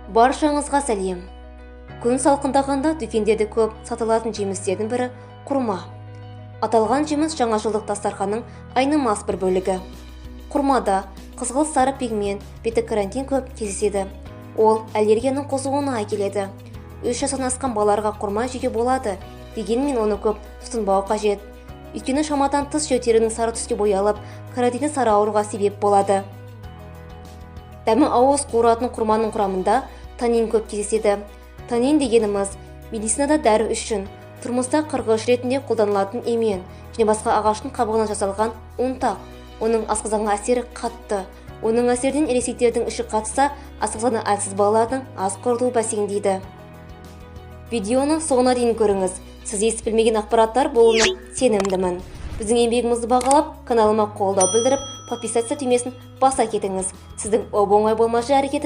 Баршаңызға сәлем. Күн салқындағанда дүкендерде көп сатылатын жемістердің бірі құрма. Аталған жеміс жаңа жылдық дастарханның айнымас бір бөлігі. Құрмада қызғылт сары пигмент, бета-каротин көп кездеседі. Ол аллергияның қозуына әкеледі. 3 жастан асқан балаларға құрма жеуге болады, дегенмен оны көп тұтынбау қажет. Өйткені шамадан тыс жеу терінің сары түске боялып, каротинді сары ауруға себеп болады. Дәмі ауыз қуыратын құрманың құрамында танин көп кездеседі. Танин дегеніміз медицинада дәрі үшін, тұрмыста қырғыш ретінде қолданылатын емен және басқа ағаштың қабығынан жасалған ұнтақ. Оның асқазанға әсері қатты. Оның әсерінен ересектердің іші қатса, асқазаны әлсіз балалардың ас қорытуы бәсеңдейді. Видеоны соңына дейін көріңіз. Сіз естіп білмеген ақпараттар болуына сенімдімін. Біздің еңбегімізді бағалап, каналыма қолдау білдіріп, подписаться түймесін баса кетіңіз. Сіздің оп-оңай болмашы әрекетіңіз